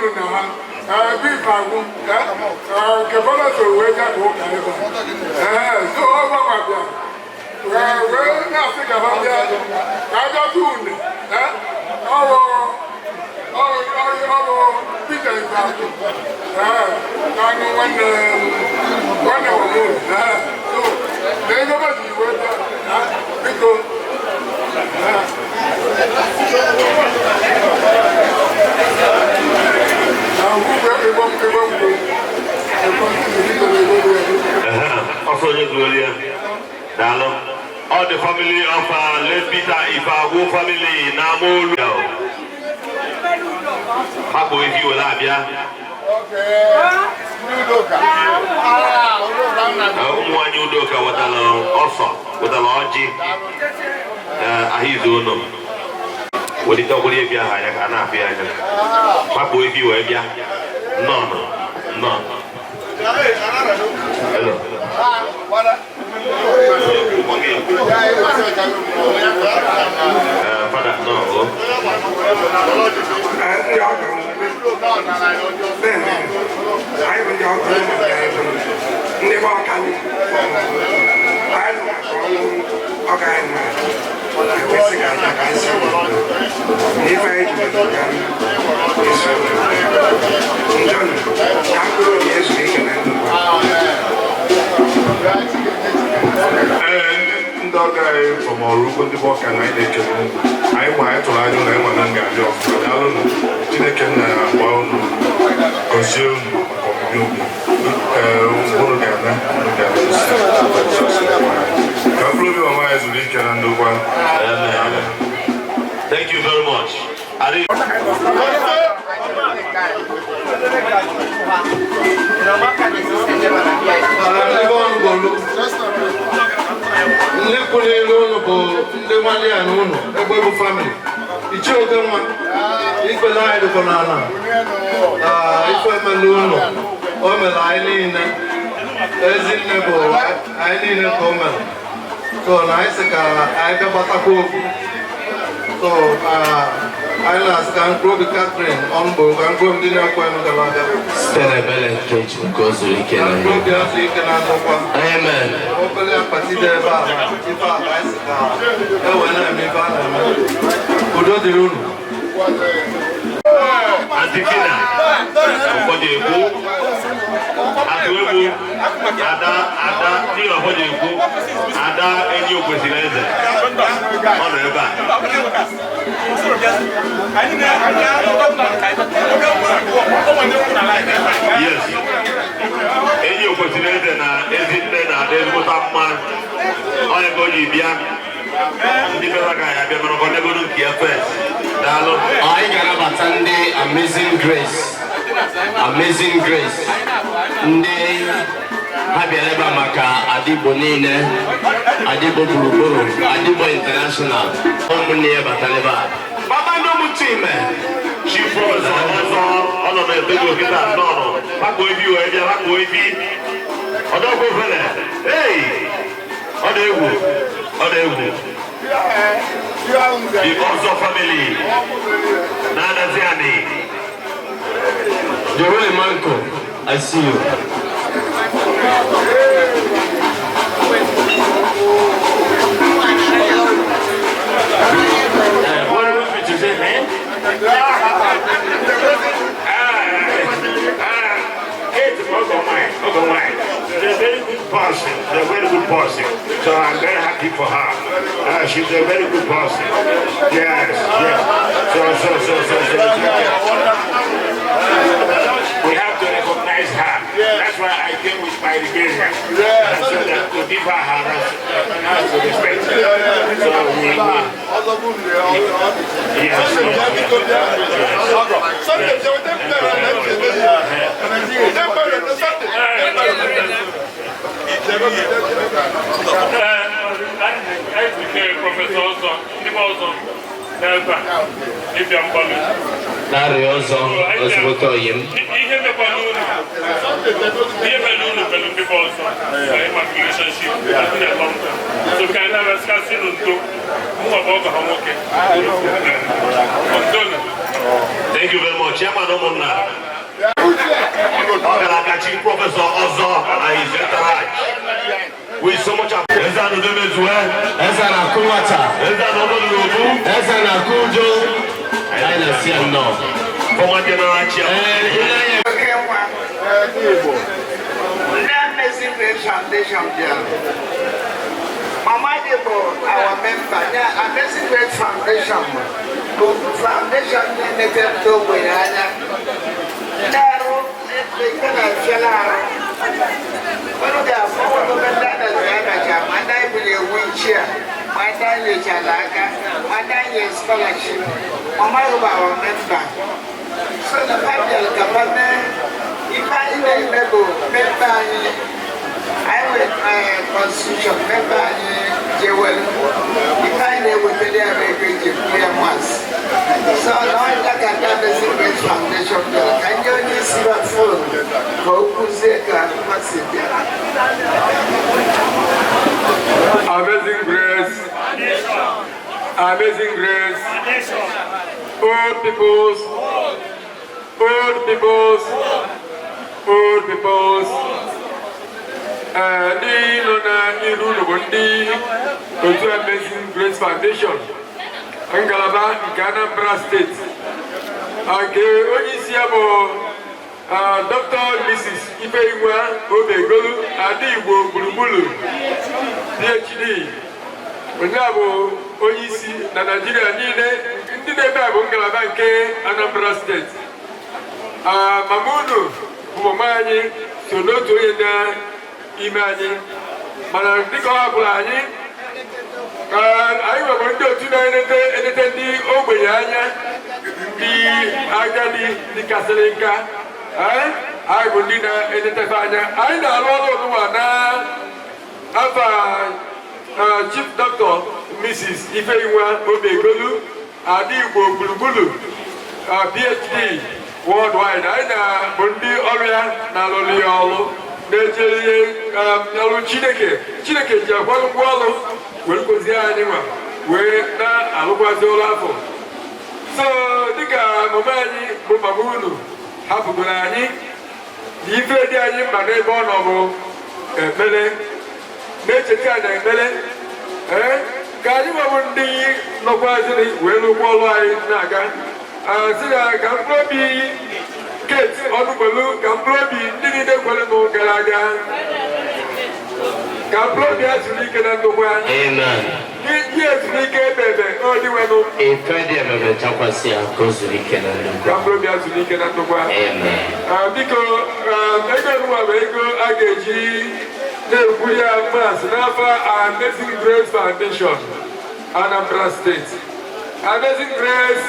Unu na ha ebe ife agwụ nke fọdụ so wee bịa ka ụka ebe a. Ee, so ọ gbanwa bịa wee na-asị ka ha bịa, ka a bịa tụ une. Ọrụ ọrụ Peter Ifeagwụ na-anụ nwanne nwanne Ọmụ. So na ego mmadụ iwe bịa, biko. Ọsọ onye zuoro ya. Daalụ. All the family of late Peter Ifeagwu family na Amaolu. Ha bụ efi were abịa. Ụmụ nwanyị Udoka wetara ọsọ, wetara ọjị ahịa ụlọ. Welite ọbụla efi ahụ anya ka a na-afụ ya anya. Ha bụ efi wee bịa. Nnọọ, nnọọ. Hello. Fada, nnọọ o. Ndị ọgọ bẹ́ẹ̀ ni, anyị bụ ndị ọgọ ndị bụ ọka anyị nọ maka ọnwụ ọga anyị na ewesị ka aja ka anyị si na ife anyị ji weta ga eso njọ ka mkpụrụ obi ezu ike na ndụ. Ee, ndị ọga anyị from Ọraukwu, ndị bụ ọka na anyị na-ekele unu. Anyị ma anyị tụrụ anya ụlọ anyị ma na m ga-abịa ọfụma. Daalụnụ. Chineke nna ya gba unu, gọzie unu maka ọbịbịa unu. Ee, unu ga-ana, unu ga-ana ka mkpụrụ obi mama anyị zuru ike na ndokwa. Amen. Thank you very much. Ari. Ndị kwụ n'elu ụnụ bụ ndị nwanne ya na ụnụ egbe bụ family ichie oke nwa ikpele anyị dịkwa n'ala. Ife emela ụnụ, o mere anyị niile. Ezinne bụ anyị niile ka o mere. So na anyị sị ka anyị bịa gbatakwa okwu. So anyị na-asị ka mkpụrụ obi Catherine Ọnụgbo, ka mkpụrụ ndị na-ekwe m gara aga site n'ebere nke Chukwu ka o zuru ike ka na mkpụrụ obi azụ ike na ndokwa. Amen. Obere akpati dị ebe a na ife a ka anyị sị ka e wee na-eme ife a na-eme. Udo dịrị unu. Aunty Fina, ụfọdụ ekwu, atụ egwu, Ada, Ada, n'ihi ụfọdụ ekwu, Ada enyi okwesịrị eze, ọ nọ ebe a. Yes, enyi okwesịrị eze na ezinne na ada ezigbota mma, onye ka o ji bịa, ndị bịara ka ya bịa, mana ọ negoro nke ya first. Daalụ. Anyị ga-anabata ndị Amazing Grace. Amazing Grace. Ndị ha bịara ebe a maka Adigbo niile, Adigbo gburugburu, Adigbo International. Ụmụnne ya batara ebe a. Baba ndị ụmụ Chime. Chief ọzọ ọzọ ọ nọ na-etego kịta nnọọ hapụ efi wee bịa, hapụ efi ọdọkwa ofele. Ei, ọ dị egwu, ọ dị egwu. The Ọzọ family na-adazi anị. The Holy Manko, I see you. What do you to say, man? She's a very good person. She's a very good person. So I'm very happy for her. She's a very good person. Yes. So. We have to recognize her. That's why I came with my regalia. So that to give her her respect. So we yes. Anyị zitere Professor ọzọ, ndị be ọzọ n'ebe a ịbịa mgbalụ. Larry ọzọ, ezigbote oyi m. Ihe mekwana unu, ihe mere unu mere ndị be ọzọ anyị maka relationship dị na long term. So ka anyị na-arasịkasị unu ndo, mụnwa bụ ọgọ ha nwoke. Ndo na. Thank you very much. Chairman ụmụnna. Ọ gara aka Chief Professor Ọzọ and his entourage. With so much Eze anụ mezue. Eze na-akụ nwata. Eze anụ ọdọ n'obu. Eze na-akụ udo. Anyị na-asị ya nnọọ. Former General Chairman. Ee, ile anya. Oke nwa. Ndị Amazing Grace Foundation bịara. Mama dị bụ our member. Ya Amazing Grace Foundation bụ foundation na-enete ndị ogbenye anya. Ndị arụ ike na-efiala arụ. Unu ga-afụ ọgụgụ ndị adazi adacha, ma ndị anyị bụrụ ewu ichie, ma ndị anyị nyechara aka, ma ndị anyị nyere scholarship. Mama bụ our member. So na fa bịara ka fa mee ife anyị na-eme bụ member anyị. Anyị nwere constitution member anyị jewelu. Ife anyị na-ewetara ya bụ ego eji ekwu ya mass. So na ọnya ka ndị Amazing Grace Foundation bịara ka ndị onye isi ba phone ka o kwuzie ka mmasị bịa. Amazing Grace, Amazing Grace, old peoples, old peoples, old peoples. Ndị nọ n'iru unu bụ ndị otu Amazing Grace Foundation, ngalaba nke Anambra Steeti, nke onye isi ya bụ Dr. Mrs. Ifeyinwa Obegolu, Ada Igbo gburugburu, PhD. Onye a bụ onye isi na Naịjirịa niile. Ndị na-ebe a bụ ngalaba nke Anambra Steeti. Mama unu bụ mama anyị, so n'otu onye n'ime anyị, mana dịka ọ hapụrụ anyị ka anyị nwebụ ndị otu na-enete enete ndị ogbenye anya, ndị agadi dịkasịrị nka. Ee, anyị bụ ndị na-enetefe anya. Anyị na-arụ ọrụ onụwa na afa Chief Doctor Mrs. Ifeyinwa Obegolu, Ada Igbo gburugburu, PhD worldwide. Anyị na bụ ndị ọrụ ya na-alụrụ ya ọrụ, na-ejere ihe ọrụ Chineke. Chineke ji akwado ngwa ọrụ were kụzie anyị nwa wee na-alụkwazi ọrụ afọ. So dịka mama anyị bụ mama unu hapụgoro anyị na ife dị anyị mkpa n'ebe ọ nọ bụ ekpere, na-echeta na ekpere. Ee, ka anyị nwebụ ndị nọkwazịrị wee rụkwa ọrụ anyị na-aga, sị na ka mkpụrụ obi Kate Ọnụgbelu, ka mkpụrụ obi ndị niile kwere nụ gara aga, ka mkpụrụ obi ha zuru ike na ndokwa. Amen. Ihe ezumike ebe ebe ọ dịwenụ. Ife dị ebebe chakwasị ya ka o zuru ike na Ka ndokwa. mkpụrụ obi ha zuru ike na ndokwa. Amen. Biko, ego nwa bụ ego a ga-eji na-ekwu ya mass n'afọ Amazing Grace Foundation, Anambra State. Amazing Grace,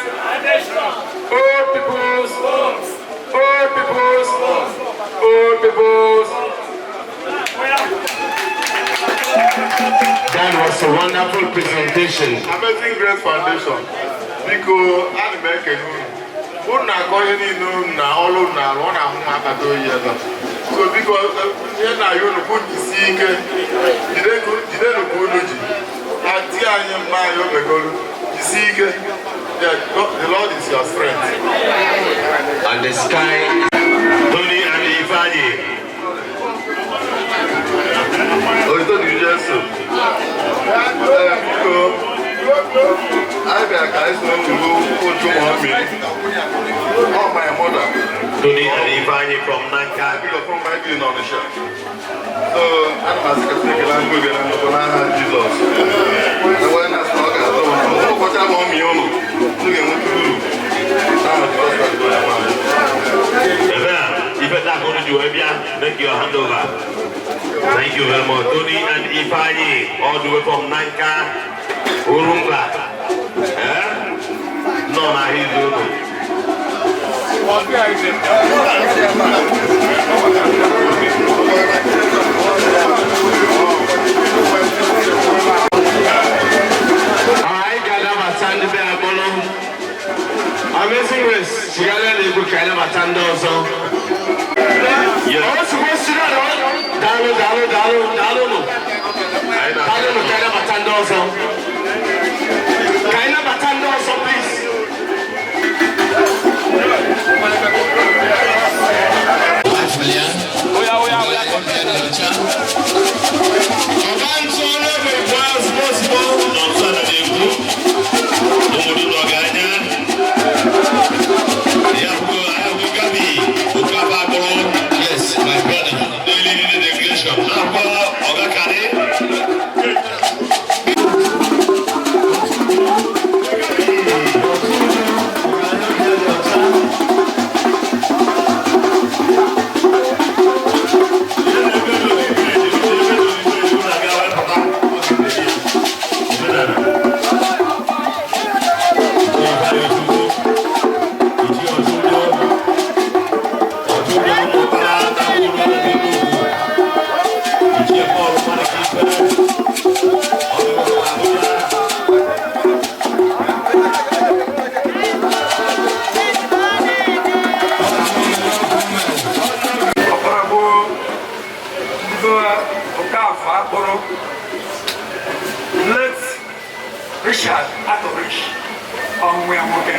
old peoples, old peoples, old peoples. That was a wonderful presentation. Amazing Grace Foundation, biko, ana m ekele unu. Unu na-akọ ihe niile unu na ọrụ unu na-arụ, ọ na-ahụ m akpata oyi ebe a. So biko, ihe na-ayọ unu bụ jisie ike, jidenụ ka unu ji ati anyị mma anyị obegolu, jisie ike. The Lord is your strength. And the sky Tony and Ifeanyi. Otito dịrị Jesu. Ee, biko, anyị bịara ka anyị soro unu otu ma mmiri. Ọ my mother. Tony and Ifeanyi from Nanka. Biko, from my village n'Ọnịsha. So, ana m asị ka Chineke na ndụ gị na nnukwu n'aha Jizọs. Enwere na asị na ọ ga-atọ ụtọ. Ụbọchị abụọ mmiri ụlọ, unu ga-enweta uru. N'aha Jizọs Kraịst bụ onye nwe anyị. Ebe a, ife taa ka unu ji wee bịa, make your hand over. Thank you very much. Tony and Ifeanyi, all the way from Nanka, Urumba. Eh? Nọ na his unu. Anyị ga-anabata ndị be agbọrọ Amazing Grace chigara na egwu ka anyị nabata ndị ọzọ. Ozugbo siri ala, daalụ, daalụ, daalụ, daalụ nụ, daalụ nụ. Ka anyị nabata ndị ọzọ, ka anyị nabata ndị ọzọ, please. Foundation. Na-akpọ Ọgakani. Ọkpara bụ ndị Okafọ akpọrọ late Richard Atorish, ọnwụ ya nwoke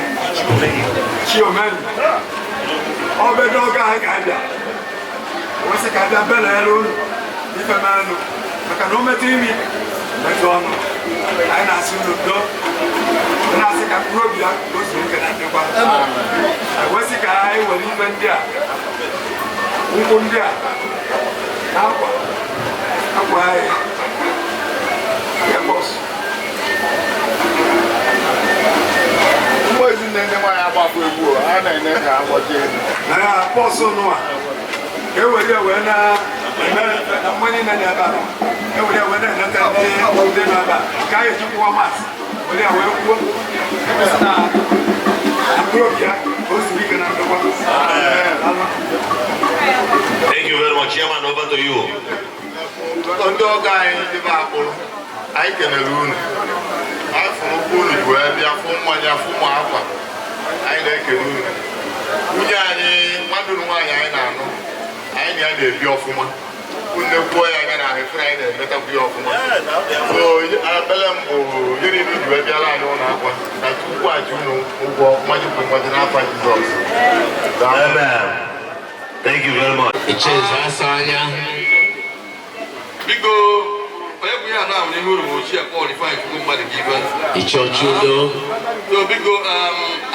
Chiomen ọbedo oge anyị ga-abịa wesị ka abịa belere unu ife menụ, maka na o metụ imi metụ ọnụ. Anyị na-asị unu do, na-asị ka mkpụrụ obi ya ka o zuru ike na ndekwa. Ewesị ka anyị were ife ndị a, nkwụ ndị a na akwa akwa anyị ya bọs. Ụmụ ezinne ndị nwaanyị agbapụ egwu, a na-ene ka agbọji elu. Na ya bọsụ nụwa ka e were ya wee na-eme na mmanya niile na ebe a, e were ya wee na-eneta ndị nọ ebe a ka anyị eji kwụọ masị, were ya wee kwuo sị na mkpụrụ obi ya ka o zuru ike na ndokwa. Thank you very much. Chairman, over to you. Ndị ọgọ anyị, ndị be akpụrụ, anyị kelere unu. Anyị fụrụ ụkwụ unu ji wee bịa fụ mmanya, fụ ụmụ akwa. Anyị na-ekele unu. Nwunye anyị, nwanne unu nwaanyị anyị na-anụ, anyị na ya na-ebi ọfụma. Unu kwuo ya anya na ahụ efere, anyị na-emetakwu ya ọfụma. So ekpere m bụ ihe niile ji wee bịara anyị ụlọ akwa na Chukwu aji unu ụgwọ mmaji kwuru mmaji n'afa Jizọs. Amen. Thank you very much. Icheze asa anya. Biko, onye bụ ihe a na-ahụ n'ihu uru bụ ochie Paul Ifeanyị Chukwu mmadụ ka ibe. Iche ọchụ udo. So biko,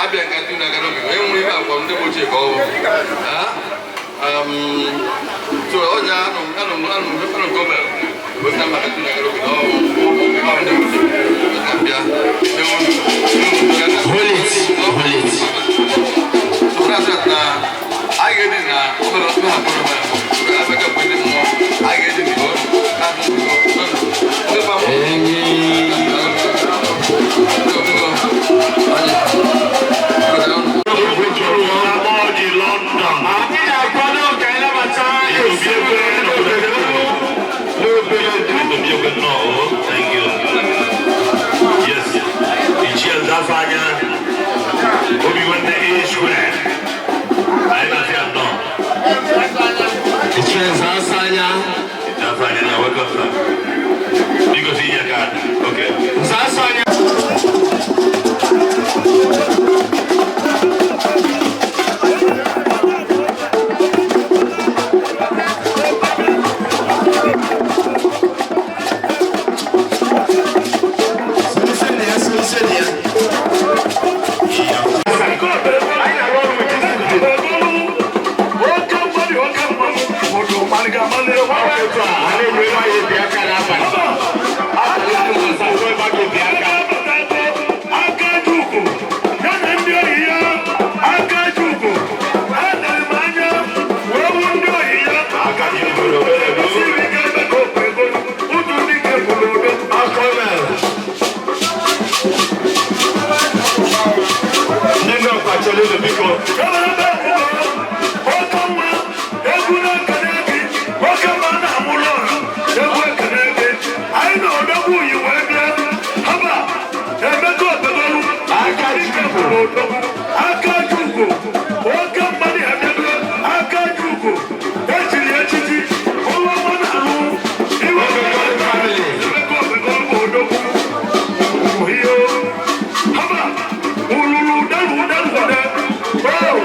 abịa nka ndị na-aga n'obi onye nwere ihe agwa ndị bụ ochie ka ọ bụ. So ọnya anụ anụ anụ anụ gọọmenti weta maka ndị na-aga n'obi na ọ ndị bụ ochie weta bịa. Hold it, hold it. So that's it na anyị ga-edi na obere ọtụtụ ha bụrụ mere abịa bụ ndị mmụọ anyị ga-edi n'igbo ndị ba mụ. Enyi. Amọ̀jì London. Anyị na-akwado ka anyị nabata ezinụlọ n'obodo. Thank you. Yes. Ichie Nzafanya. Obi nwanne A Square. Anyị na-asị ya nnọọ. Icheze asa anya. Nzafanya na welcome, sir. Biko si inye card. Okay. Nzasa anya. Ndị ndị ọkwa chere unu, biko. Oke mmadụ abịago, aka Chukwu echiri echichi ọnwa mmadụ alụ iwe. Emeka Obegolu bụ odogwu ihe haba ululu dalu dalu de o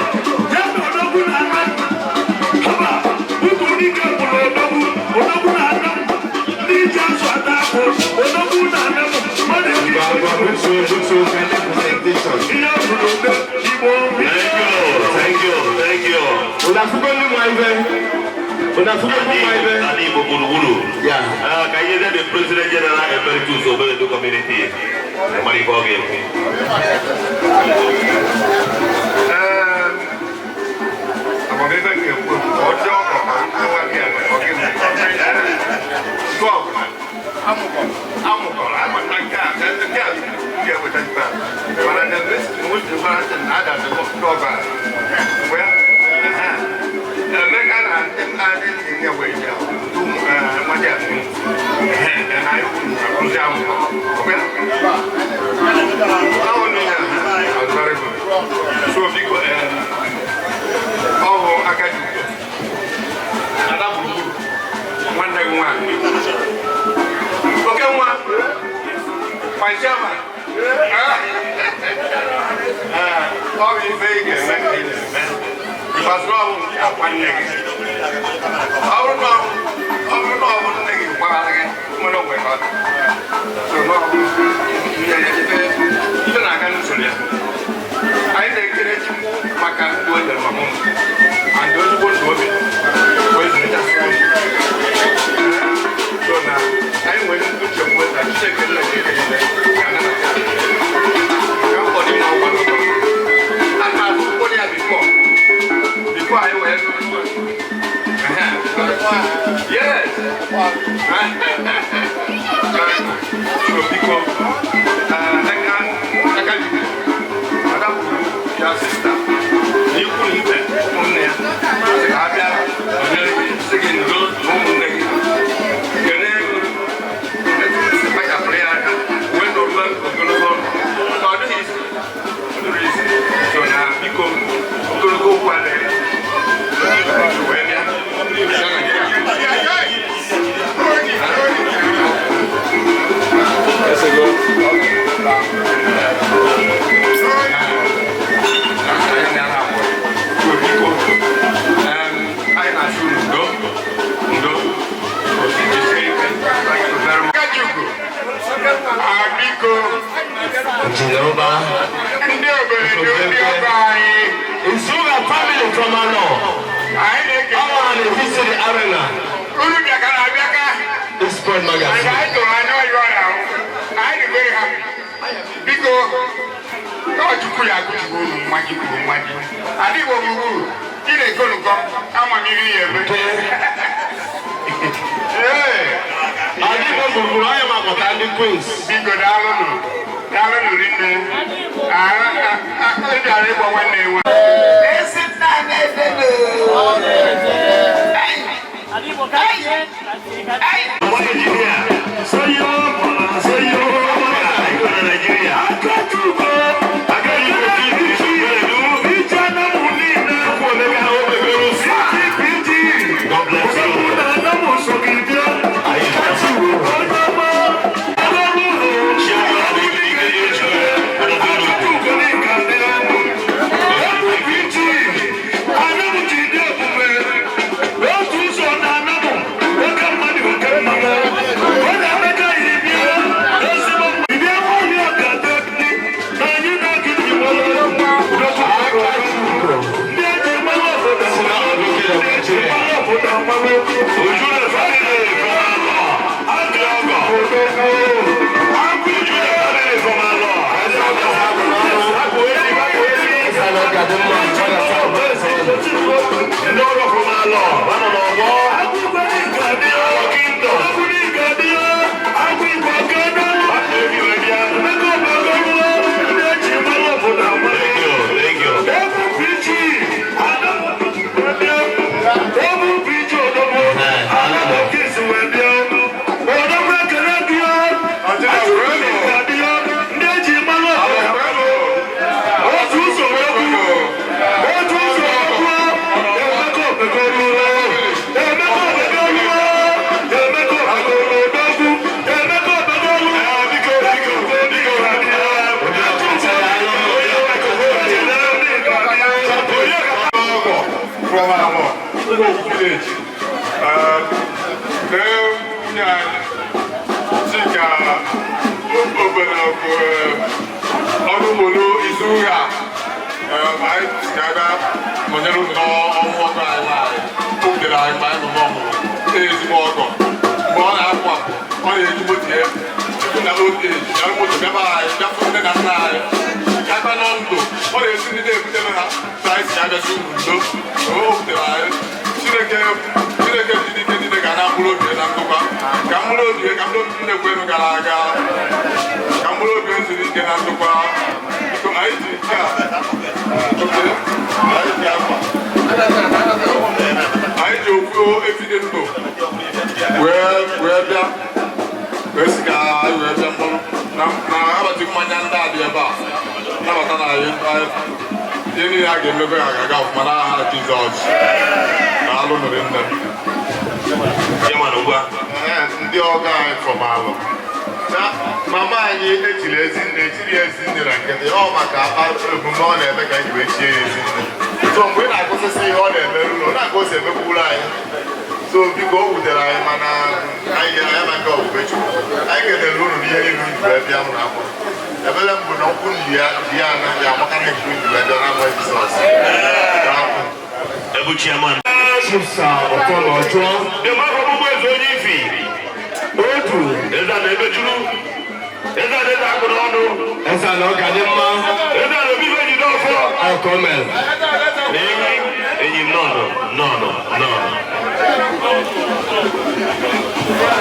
ya na odogwu na ana haba utu dike bụrụ odogwu, odogwu na ana ndị ji azụ ata akpụ, odogwu na ana mmadụ ndị ihe bụrụ ode Igbo. Thank you, thank you, thank you. Ụlọ akwụkwọ ndị nwa ibe. Unu afụgo mma ibe? Ala Igbo gburugburu. Ya. Ka ihe the President General Emeritus Oberedu Community. Mara ife ọ ga-ekwu. Amamihe nke ekwu ọjọọ ka nwa gị ọgịnị nke ọbụla amụkọrọ amụta nke a nke a ga-eweta ikpe a, mana na most important na ada ndị ọba wee Emeka na ndị adị ndị wee ya nwa ya na akụzi amụkọ ọbịa ahụ niile. Very good. So biko, ọ bụ aka ji ugo ada gburugburu, nwanne gị nwaanyị, oke nwa my chairman. Ọ bụ ife ị ga-eme ka ị na-eme ịgbasara ọ bụ akwa nne gị. Ọ bụrụ na ọ bụ nne gị gwara gị nwere onwe ka ọ dị. So na ọ bụ ife na-aga n'usoro ya. Anyị na-ekele Chukwu maka ndụ o nyere mama ụmụ and ozugbo ndụ obi wee zụlitasị ụmụ. So na anyị nwere nchegbu na Chineke nna nke niile ga-anabata ka mbọ niile ọ gbara. A na-atụ ụfọdụ ya before anyị wee. Yes, so biko, aka aka jide ada kwuru ya sister na ikwu na ibe ụmụnne ya sị ka ha bịa nọnyere gị, sị gị ndo na ụmụnne gị kene etu si kpachapụrụ ya aka wee nọruo ogologo ndụ ka ọ dịghị isi, ọ dịrị isi. So na biko, ogologo okwu adịghị wee bịa ya na nke a. Biko, anyị na-asị unu ndo ndo, jisie ike. Thank you very much. Akajugo, biko. Njideba. Ndị obodo, ndị ọgọ anyị. Izuga family from Ano. Anyị na-ekele. Ọwa ha na-efisi the arena. Unu bịakara abịaka. Sport And magazine. anyị tụrụ anya ọyọ ọrịa ahụ. Anyị dị very happy. Biko, ọ Chukwu ya akụchigbo unu mmaji kwuru mmaji. Adịghị gburugburu, ị na-ekonukọ, amamihe ya eme. Ee. Adịghị gburugburu anyị makọta ndị Queens. Biko, daalụnụ. Daalụnụ rinne. Ị bịara ịgba nwanne ya nwaanyị. Ezi nna na-edebe. Ai! Ai! Ai! Engineer. Sayo, sayo. Anyị na Nigeria. Akatugo. Aka ji ugo Oberedu. Ije anamu niile. Chukwu Emeka Obegoro. CTPG. God bless you. Odogwu na anamu sogide. Onye ọma. Ọlọ́run. Akatugo ní ìkànnì. APG. Anamu ji dị ebube. Otu ụzọ na anamu. Oke mmadụ, oke mmanwụ. Ọ na-emeka yi bịa. Ezigbo mmadụ. Bịa nwanyị ọkada dị. Na anyị na-agịdị nwere. Ndị eji mmanụ obodo mmanụ. Ndị eji mmanụ obodo mmanụ. Ojule family from Alọ. Ndị ọgọ. Ojule family from Alọ. Hapụ efi, hapụ efi. Ndị ọgọ from Alọ. Ha nọ n'ọgbọ. Alọ Kingdom. Hapụ efi wee bịa. Thank you, thank you. Biko, biko, biko. Ọgọ from Alọ, Ngwo village. Lee nwunye anyị, Chika Obere bụ ọnụmolu Izuga. Anyị si aga nọnyere unu n'ọnwụ ọgọ anyị nwaanyị. Wutere anyị mgbe anyị nọ n'ọmụmụ. Ezigbo ọgọ. Mgbe ọ na-apụ apụ, ọ na-eji moto ya tupu na old age, ya moto bịaba anyị, bịafụ nne na nna anyị. Aka nọ ndụ, ọ na-esi ndị na-ebutere ha na anyị si abịasị unu ndo. O wutere anyị. Chineke, Chineke dị ike niile ga na mkpụrụ obi ya na ndokwa. Ka mkpụrụ obi ya, ka mkpụrụ obi nne kwenu gara aga. Ka mkpụrụ obi ya zuru ike na ndokwa. Biko, anyị ji nke a. Okay. Anyị ji akwa. Anyị ji okwu efi dị ndụ wee bịa, wee sị ka anyị wee bịa mkpụrụ na abati mmanya ndị a dị ebe a nabata na anyị ihe niile a ga-emebe ha ga-aga ọfụma n'aha Jizọs. Daalụ nụrụ nne. Chairman, ngwa. Ndị ọgọ anyị from Alọ na mama anyị echiri ezinne, echiri ya ezinne na nkịtị. Ọ maka omume ọ na-eme ka anyị wee chie ya ezinne. So mgbe ị na-akụsịsị ihe ọ na-emerụ ụlọ na-aka o si emekwuru anyị, so biko, o wutere anyị, mana anyị ya na nke ọbụbe Chukwu. Anyị kelere unu n'ihe niile unu ji wee bịa mụ na akwa. Ebele m bụ na ụkwụ ji ya ji ya na ya amaka na nke unu ji wee bịa n'afọ Jizọs. Daalụ. Ebu chairman. Chief Sir Ọtọ Ọjọọ. Ịma afọ gbogbo eze onye ifi. Odu. Eze a na-emejuru. Eze a na-eze akụ n'ọnụ. Eze ala ọ ga-adị mma. Eze a na-obi ife jide ọfọ. Akọmel. Na enyi enyi, nnọọ, nnọọ, nnọọ.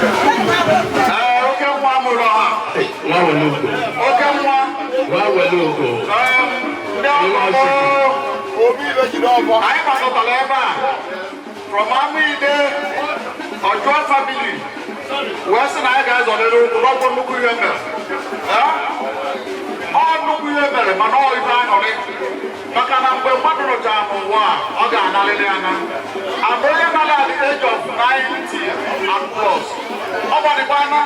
Ee, oke nwa mụrụ ọha. Nwa wele ugo. Oke nwa. Nwa wele ugo. Ee, ndị ọgọ anyị gbakọtara ebe a from Amide Ọjọọ family wee sị na anyị ga-azọlere ụkwụ n'ọgbọ. Nnukwu ihe mere. Ee? Ọ nnukwu ihe mere, mana ọ ife aṅụrị, maka na mgbe mmadụ rụchara n'ụwa a, ọ ga-analịrị ana. And onye nara at the age of 90 and plus, ọ gbadịkwana,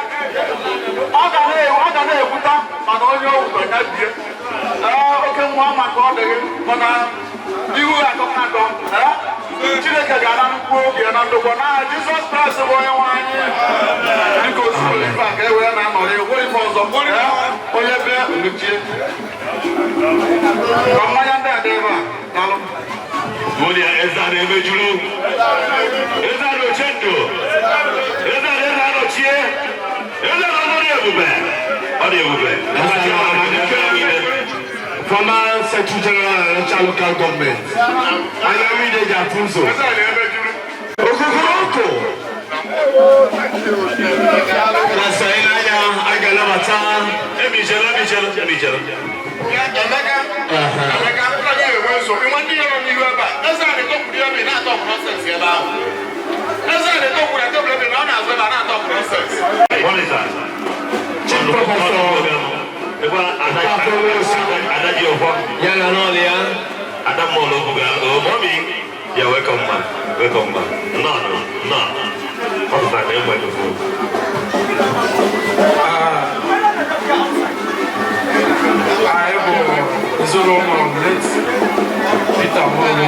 ọ ga na-ekwuta, mana onye owu ya bie. Ee, oke nwa, maka ọ dịghị, mana ihu akọ akọ. Ee, Chineke ga-ana nnukwu oge na ndokwa na Jizọs Kraịst bụ onye nwe anyị. Dịka otu ife a ka e wee na-anọrị nwere ife ọzọ. Ee, onye bịa mechie ka mmanya ndị a dị ebe a. Daalụ. Monia, eze a na-emejuru. Eze a na-oche ndụ. Eze a na-eze anọchie. Eze a na ọnọdụ ebube. Ọ dị ebube. Eze ala Amadike. Former Secretary General Onitsha Local Government. Anya mmiri ji afụ ụzọ. Okokoro ọkụ. Na sanye n'anya, a ga-anabata. Emichere, emichere, emichere. Emeka, Emeka, ụlọ gị enwe nsogbu. Nwa ndị nọ n'ihu ebe a, eze a na-etopụrụ ebe ị na-atọ nonsense ebe ahụ. Eze a na-etopụrụ etopụrụ ebe na ọ na-azụ ebe a na-atọ nonsense. What is that? Chief Professor Ada ji ọfọ. Ya na n'ọlụ ya. Ada mmụọ obuga. Oh, mommy. Yeah, welcome ma. Welcome ma. No, no, no. What is that name microphone? Anyị bụ ezinụlọ late Peter Molo.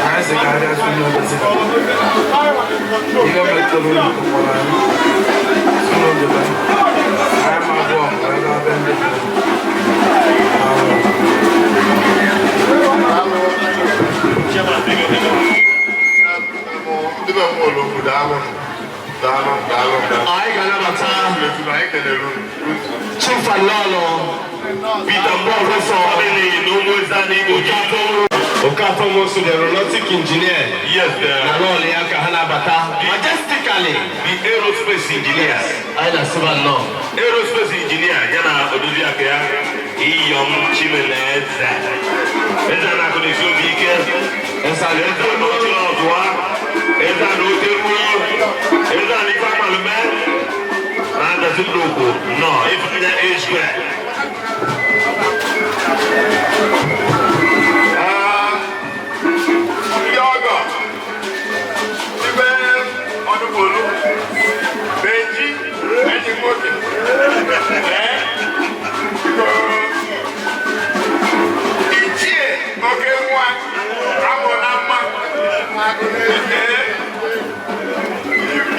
Anyị sị ka abịa tụnye obezi ihe metụrụ unu kpọrọ anyị soro obodo anyị ma abụọ wee gaa be ndị be. Ndị be m ụlọ okwu, daalụ, daalụ, daalụ. Anyị ga-anabata Anyị kelere unu. Chief Alọlọ Peter Professor Family n'ụmụ eze n'Igbo ji. Okafor Nwosu, the aeronautic engineer. Yes, Na n'ọlụ ya ka ha na-abata majestically. The aerospace engineer. Anyị na-asịba nnọọ. Aerospace engineer ya na odozi aka ya Iyom Chimeleze. Eze na-akụ n'isi obi ike. Eze ala Eze na ochiri ọzụwa. Eze na ote ruo. Eze na ife amalume. Na-adazi nnukwu nnọọ ịfụnya A square. Ndị ọgọ ibe ọdụbolu Benji, enyi m nwoke. Ee, biko, ichie oke nwa amụ na mma. Ee,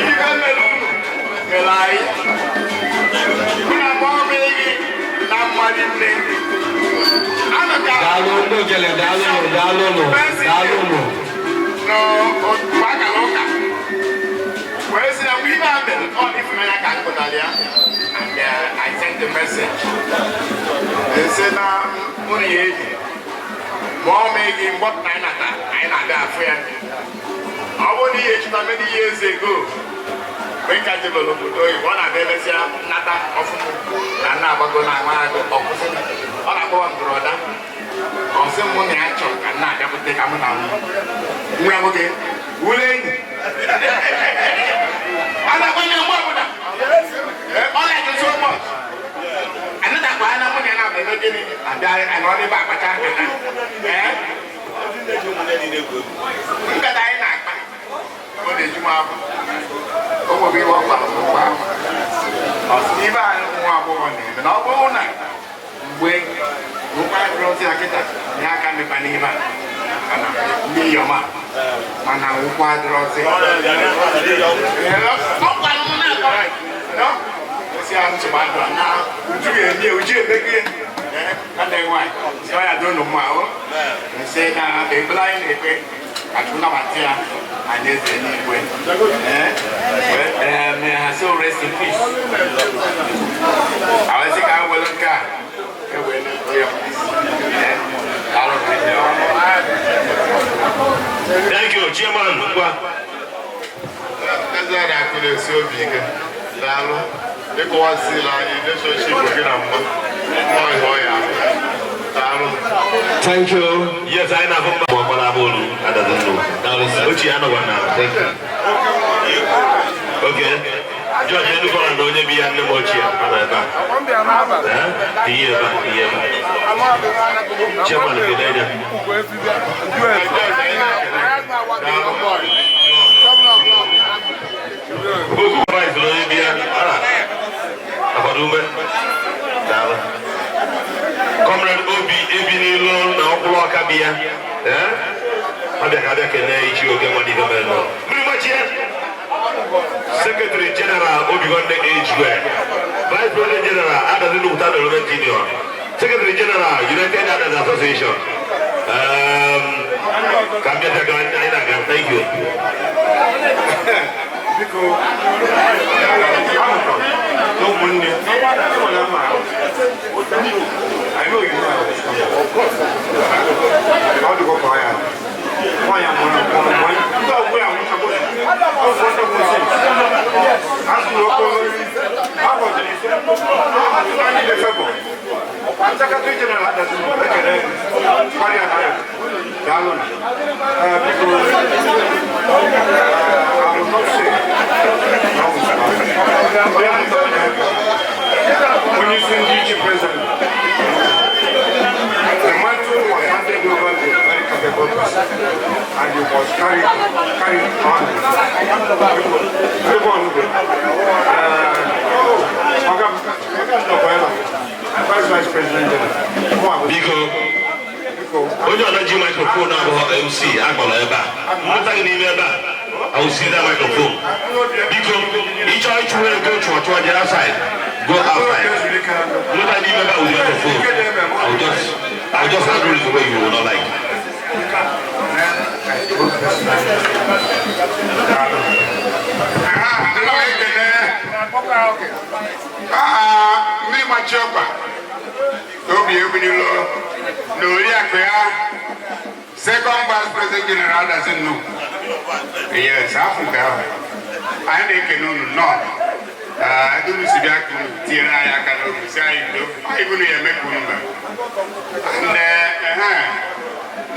ihe mere unu mere anyị unu ama ọrụ gị na mmadụ nne. Daalụ ndị ogele, daalụnụ, daalụnụ, daalụnụ. Mgbe a gara ụka wee sị na mgbe ibe a mere ọ dị ịfụnanya ka m gụtara ya, and I sent the message sị na mụ na ya eji ma ọ mee gị mgbe ọbụla anyị nata, anyị na-abịa afụ ya. Ọ bụrụ na ihe echeta many years ago, mgbe nka jebere obodo oyibo, ọ na-abịa emesịa nnata ọfụmụ na nna agbago na ama agụ ọkwụsị, ọ na-akpọwa m brother. Ọ sị mụ na ya chọrọ ka nna abịakwute ka mụ na nwa ya nwoke wụrụ enyi. A na-agbanye mgbe ọbụla ọ like so much anatakwa anya mụ na ya na-abịa eme gịnị, abịa anọ n'ebe akpacha nkata. Ee, nkata anyị na-akpa, ọ na-eju m afọ. O nwere ihe ọ gwara m mgbe ahụ. Ọ sị n'ibe anyị nwa agbọghọ na-eme na ọ bụrụ na mgbe nwoke adịrọzi ya kịta nye aka mepa n'ibe a mana ndị inyom a mana nwoke adịrọzi. Ọ gwara m na-akọ no si ya nsogbu adịrọ na uju ga-eme uju emego ya. Nwanne nwaanyị si ọ ya dị unu mma o nsị na ekpere anyị na-ekpe ka Chukwu nabata ya anyị eze n'igwe. May her soul rest in peace. Àwọn ẹsẹ̀ ká wọlé nke a ewee na-ekwe ya. Daalụ. Thank you, Chairman. Ngwa. Eze na-akụ na-esi obi ike. Daalụ. Ịkọwasịla anyị relationship gị na mma. Ọ ihe ọ ya. Daalụ. Thank you. Yes, anyị na-afụ mba ọkpara abụọlụ adazi nnụ. Ochie anọgwa na. Thank you. Okay. George Enukwara na onye bi ya nne m ochie ọ nọ ebe a. Eh? Tinye ebe a, tinye ebe a. Chairman, kedu anya? Daalụ. Okwu Christ na onye bi ya. Ah. Akwado ume. Daalụ. Comrade Obi ebi n'ilu na ọkwụrụ ọka bi ya. Eh? Abịa ka abịa kelee ichi oge nwa n'ife mere nọ. Mmiri machie. Secretary General Obi Nwanne Age Grade. Vice President General Adazi Nukuta Development Union. Secretary General United Adazi Association. Ka m bịa bịa anyị na-aga. Thank you. Biko, amụkọ na ụmụnne enwere mma. I know you know. Ọ dịkwa ka ọ ya nwaanyị mụrụ mụrụ mụrụ ndị ọgwụ ya nwụchagbo ọgwụ ndị ọgwụ si asụrụ okporo agbọjiri ise anyị na-efebọ. Secretary General Adazi ekele karịa na ya. Daalụ. Biko, I will not say onye isi ndị iche president. The mantle was handed over to a very capable person and it was carried on. Everyone, Oga Vice Vice President General. Biko, onye ọna ji microphone abụghị MC agbọrọ ebe a. Nweta gị n'ime ebe a. I will see that microphone. Biko, ịchọ ịchụ ego chụọ chụọ dị outside. Go outside. Nweta n'ime ebe a with microphone. I will just handle it the way you will not like. Ana m ekele mmiri machi ọkpa obi ebunilo na oriakụ ya, second vice president general Adazi Nnu. Yes, afọ nke ahụ anyị na-ekele unu nnọọ. Unu si bịa ka unu tinyere anyị aka n'obi si anyị ndo anyị unu ya eme ka unu mere nne ehe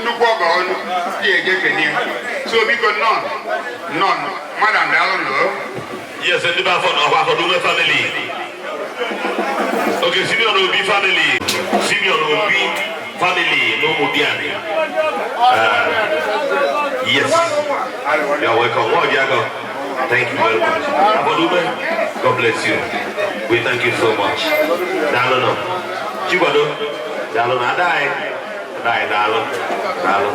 nnukwu ọgọ unu ya eje kenye. So biko, nnọọ, nnọọ, madam, daalụ nụ. Yes, ndị be afọ ọkwa Akọdume family. Okay, Simeon Obi family. Simeon Obi family n'Ụmụdiani. Yes. You're welcome. Well, Jago. Thank you very much. Akọdume, God bless you. We thank you so much. Daalụ nọ. Chikwado, daalụ na ada anyị. Ada anyị, daalụ. Daalụ.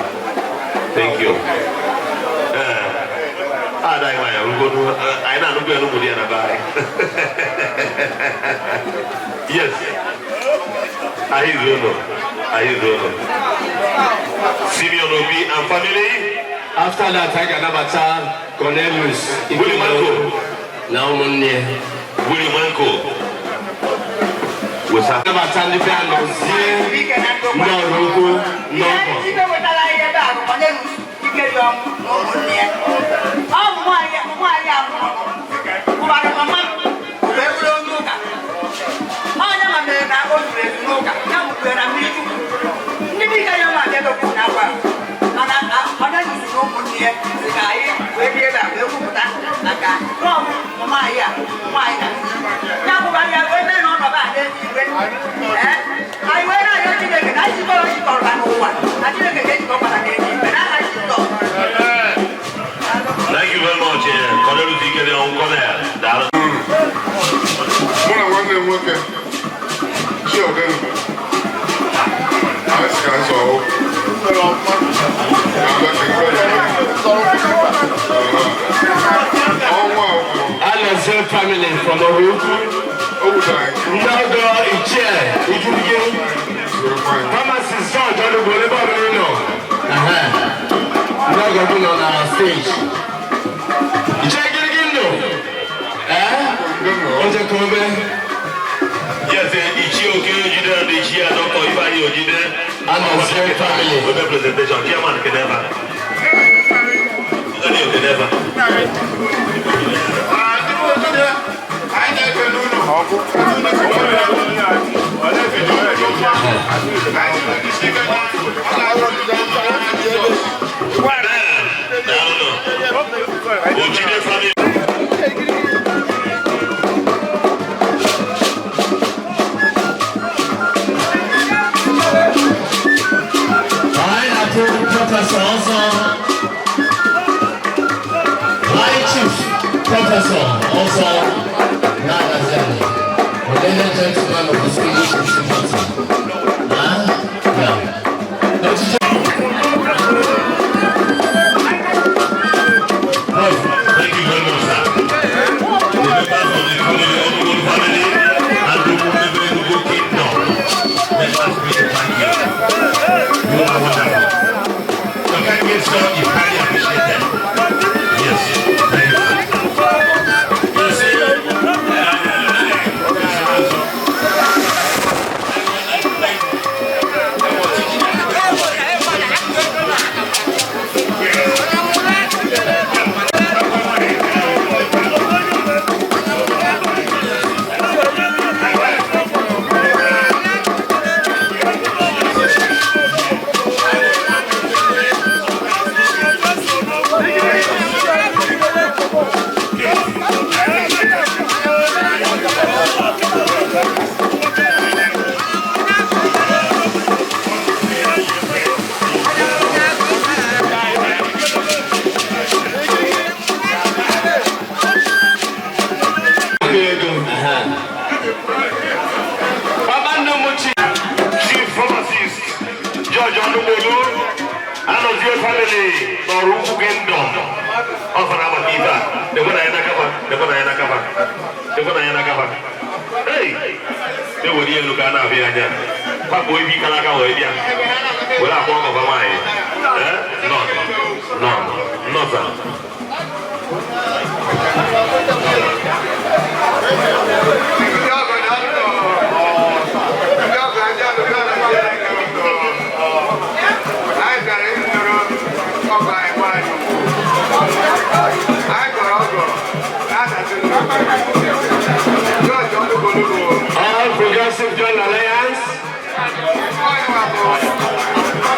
Thank you. Ada anyị nwanyị arụgodu anyị na-anụkwu ya n'ụmụ di ya na be anyị. Yes. Ahịrị ụlọ. Ahịrị ụlọ. Simeon Obi and family. After that, anyị ga-anabata Cornelius Willie Manko. Na ụmụnne ya. Willie Manko. Wesa. Anabata ndị be Anọzie, ndị ọrụ ukwu, ndị ọgọ. Ibe wetara anyị ebe a bụ Cornelius Ikedionwu na ụmụnne ya. Ọ bụ nwaanyị a mụrụ kụbara mama m wee bụrụ onye ụka. Onye ma mere na o zuru ezu n'ụka, ya mụkwere na mmiri Chukwu. Ndị bụ ike ya nwa abịa dokwu n'akwa ahụ. Mana Cornelius na ụmụnne ya si ka anyị wee bịa ebe a wee kwupụta maka na ọ bụ mama anyị a nwaanyị na ya kwụbara ya wee mee na ọnọdụ a n'eluigwe. Ee, anyị wee na-arịọ Chineke na anyị jikọrọ jikọrọ ha n'ụwa na Chineke ga-ejikọkwara n'eluigwe n'aha Jizọs. Thank you very much, Cornelius Ikedionwu, Cornel. Daalụ. Mụ na nwanne m nwoke Chiodenu, anyị si ka anyị zọọ ụkwụ. Ka abịa ka ekwe ya. Ọnwa a kwuru, Anọzie family from Oraukwu. O wutere anyị. Ndị ọgọ Ichie Igirigi. Soro nwaanyị. Pharmacist George Ọdụgbo, ebe ọbụla ị nọ. Ehe. Ndị ọgọ gị nọ na stage. Ichie Igirigi ndụ. Ee? Oje Kobe. Yes, Ichie Oke Ojide and Ichie Dr. Ifeanyi Ojide. Anọzie family. Obe presentation, Chairman Kedeva. Onye Kedeva. Anyị na-ekele unu. Anyị na-ejisi ike na ọ na-arụ Daalụ. Ojide family. Anyị na-atụ Professor ọzọ. High Chief Professor ọzọ na-agazi. Ordained gentleman of distinguished integrity. Huh? Yeah. N'echiche. Thank you very much, sir. The members of the family, Onugo family, and the Enugu Kingdom. Let us pray to thank you. You are wonderful. Your kind gesture is highly appreciated. Yes, thank you. You see, Ego. Ehe. Baba nne m chi. Chief Pharmacist George Onugbolu, Anọzie family n'Oraukwu Kingdom. Ọ fara maka ife a. Lekwa na ya n'aka fa, lekwa na ya n'aka fa, lekwa na ya n'aka fa. Hey! Ewere ihe elu ka a na-ahụ ya anya. Kwapụ ibi kara aka wee bịa. Were akpọ ọgọfa nwaanyị. Eh? Nọ, nọ, nọ sir. Ndị ọgọ na ndụ, ndị ọgọ ndị ọgọ ndị ọgọ anyị bịara ịzụrụ ọgọ anyị nwaanyị. Anyị gọrọ ọgọ na-adazi George Ọdụgbolugbo. All Progressive Joint Alliance. Nwaanyị nwa bụ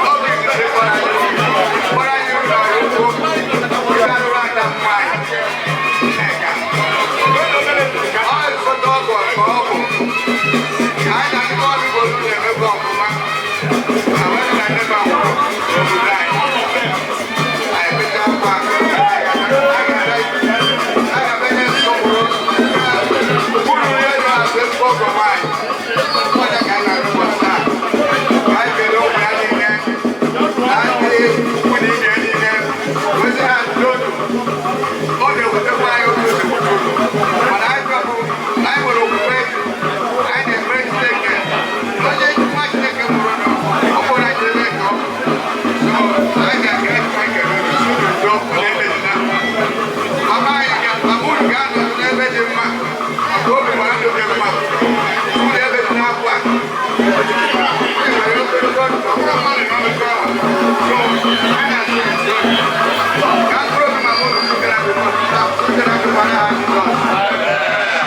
ọgọ izizi kpọrọ anyị ụlọ ọrụ ukwu ndị arụrụ aka m nwaanyị Nneka. Ọ ezigbote ọgọ ka ọ bụ. Anyị na ndị Ọdụgbolu na-emekọ ọfụma. Ahụ na nne m nwụrụ n'obodo anyị. Anyị mechaa akwa, a ga-abịa nsọpụrụ uru elu azụ ezigbo ọgọ nwaanyị. Ọnya ka anyị na-arụ ụbọchị taa. Ka anyị kelee ụmụ N'ebe dị mma, ka obi mara ndụ dị mma, ụlọ ebe dị n'akwa. Ka mkpụrụ obi mama unu nke na-akụkọ n'aha Jizọs.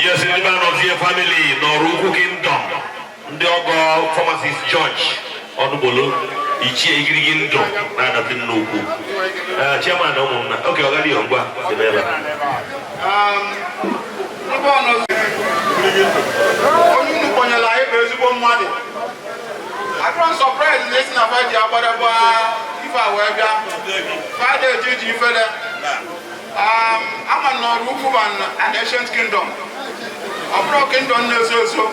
Yes, ndị man of your family n'Ọraukwu Kingdom, ndị ọgọ pharmacist George Ọnụgbolo, ichie igirigi ndụ na-adati nnukwu. Chairman na ụmụnna, oke ọ gaghị ngwa ebe ebe a. Ndị ọnọ onye unu kpọnyere anyị bụ ezigbo mmadụ. Adịrọ surprise na esi na fa ji agbadagba ife a wee bịa. Fa eji iji ifele. Ama na Ọraukwu bụ an ancient kingdom. Ọ bụrụ kingdom na-ezo ezo.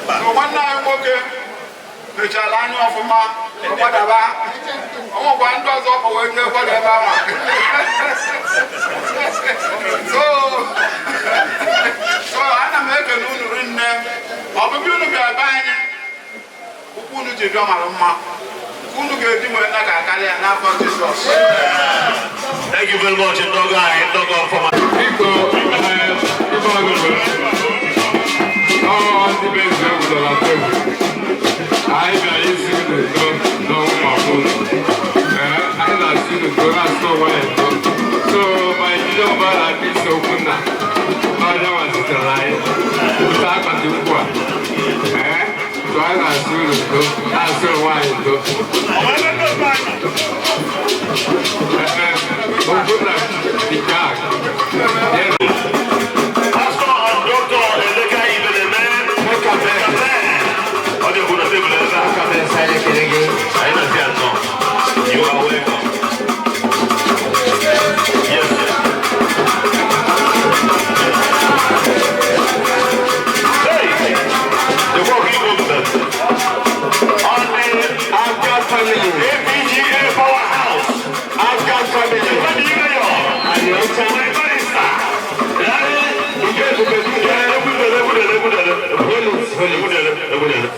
So nwanne anyị nwoke mechara anya ọfụma gbadaba. O nwekwa ndị ọzọ kpọ wee jee gbada ebe ahụ. So ana m ekele unu rinne. Ọbịbịa unu bịara be anyị, ụkwụ unu ji bịa mara mma. Unu ga-eji wee na ga-akarị ya n'afọ Jizọs. Thank you very much, ndọgọ anyị, ndọgọ ọfọma. Biko, ife ọgụgụ ọ ndị be eze egwu na tebụl. Anyị bịara isi unu ndo n'ọnwụ ma unu. Ee, anyị na-asị unu ndo, na-asị onwe anyị ndo. So, my junior brother Chris Okwunna, onye nwa zitere anyị bute akpati nkwụ a. Ee, so anyị na-asị unu ndo, na-asị onwe anyị ndo. Ee, Okwunna dị ka Pastor and Doctor Emeka Ibeleme, Okabe. Ọ dị okwu na tebụl ebe a. Anyị na-asị atọ. You are welcome. Yes, sir. Hey, the work Igbo mbem. On the Afghan family. APGA powerhouse. Afghan family. Ndị mayor. Anịọcha. My barrister. Ike ebube dike. Egwudele, egwudele, egwudele. Holis, holis. Egwudele, egwudele.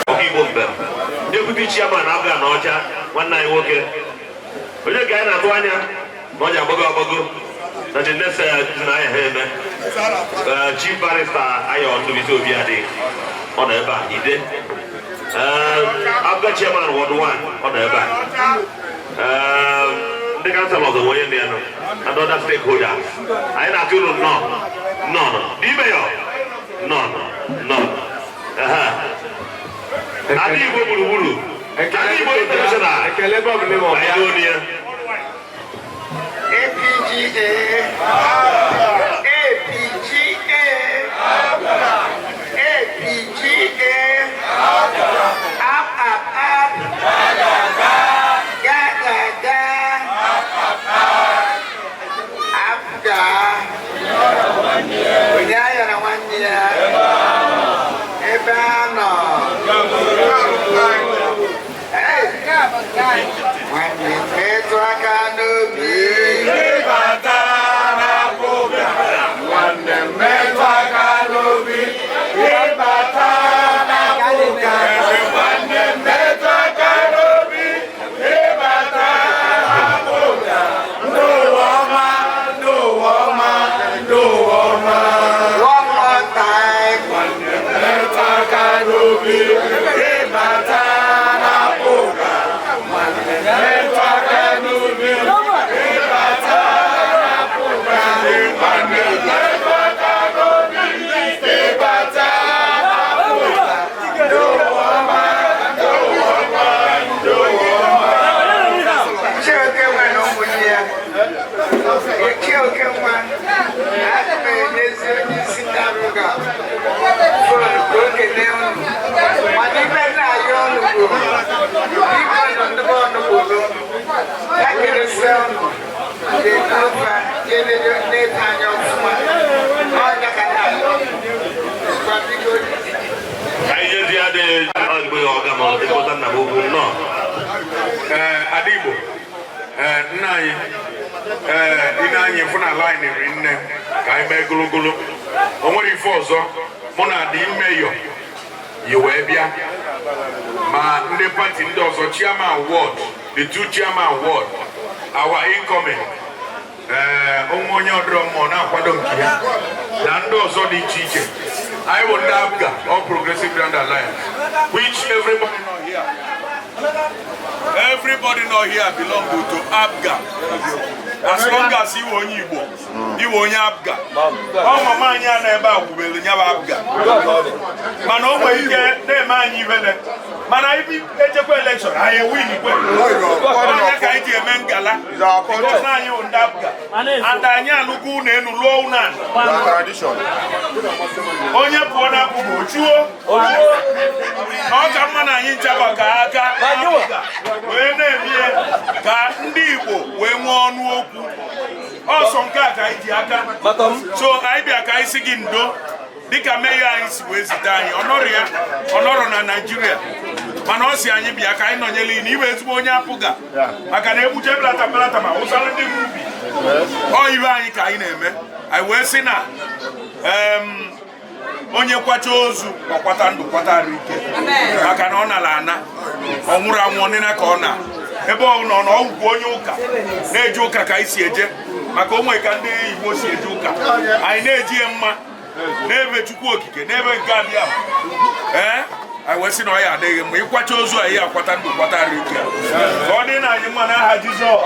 Ọka Igbo mbem. Deputy chairman Abga na Ọcha, nwanne anyị nwoke. Onye ka anyị na-atụ anya na ọ ji agbago agbago na the next na anyị ha eme. Chief barrister Ayo Ndubisi Obiadi ọ nọ ebe a, ide. Abga chairman ward 1 ọ nọ ebe a. Ndị councilors onwe onye ndị ya nọ and other stakeholders. Anyị na-atụ unu nnọọ nnọọ nọ. N'ime ya nnọọ nnọọ. Ehe. Ada Igbo gburugburu. Ada Igbo international. Ekele Bob Nemo Anyị bịa. n'onu ya. APGA, APGA, APGA, up, up, up, ga, ga, ga, up, ga, onye ayọrọ nwanne ya, ebe a nọ, Hey, nwanne metụ aka n'obi. One more time. Chioke nwa na ụmụnne ya. Chioke nwa, aga m enyezi onye isi ndị Abụga phone ka o kelee unu. Mana ibe na-ayọ unu bụ, biko nụ ndị be ọnụ kwuru, ya keresia unu, ga-ebu ofe na-ete anya ọfụma. Ọ ya ka na-ayọ unu. Ngwa biko. Ka anyị jezie adịghị. Igbo ya ọga ma ezigbote nna m ukwu, nnọọ. Ee, ada Igbo, ee, nna anyị, ee, ine anyị fụ na line ri nne ka anyị mee gologolo. O nwere ife ọzọ mụ na adị meyọ yi wee bịa, ma ndị party ndị ọzọ, chairman ward, the two chairman ward, our incoming, ee, onwe onye ọdịrọ mmụọ na-akwado nke ya na ndị ọzọ dị iche iche. Anyị bụ ndị APGA, All Progressive Grand Alliance, which everybody nọ here. Everybody nọ here belong to APGA. As long as iwe onye Igbo, iwe onye APGA. Ọ mama anyị a na ebe a kwubelu ya bụ APGA. Mana o nwere ike na-eme anyị ibele. Mana ibi ejekwa election, anyị ewin ikwe. Onye ka anyị ji eme ngala. Because na anyị bụ ndị APGA. And anyị alụgo ụlọ elu, lụọ ụlọ ala. Onye pụọ na apụghị ochuo. Na ọ ka mma na anyị nchaba ka aka APGA wee na-emie ka ndị Igbo wee nwee ọnụ okwu. Ọsọ nke a ka anyị ji aka. So anyị bịa ka anyị si gị ndo dịka mayor anyị si wee zite anyị. Ọ nọrọ ya, ọ nọrọ na Naịjirịa, mana ọ si anyị bịa ka anyị nọnyere na iwe ezigbo onye APGA, maka na egbuche belata belata ma wụsara ndị ubi. Ọ iwe anyị ka anyị na-eme. Anyị wee sị na onye kwacha ozu, ọkwata ndụ, kwata arụ ike, maka na ọ nara ana, ọ nwụrụ anwụ, ọnịna ka ọ na ebe ọ nọ na ọgwụgwụ. Onye ụka na-eje ụka ka anyị si eje, maka onwe ka ndị Igbo si eje ụka. Anyị na-eji ya mma n'ebe Chukwu Okike, n'ebe nke abịa. Ee, anyị wee sị na ọ ya adịghị mma ịkwacha ozu anyị, akwata ndụ, kwata arụ ike, ka ọ dị na anyị mma n'aha Jizọs.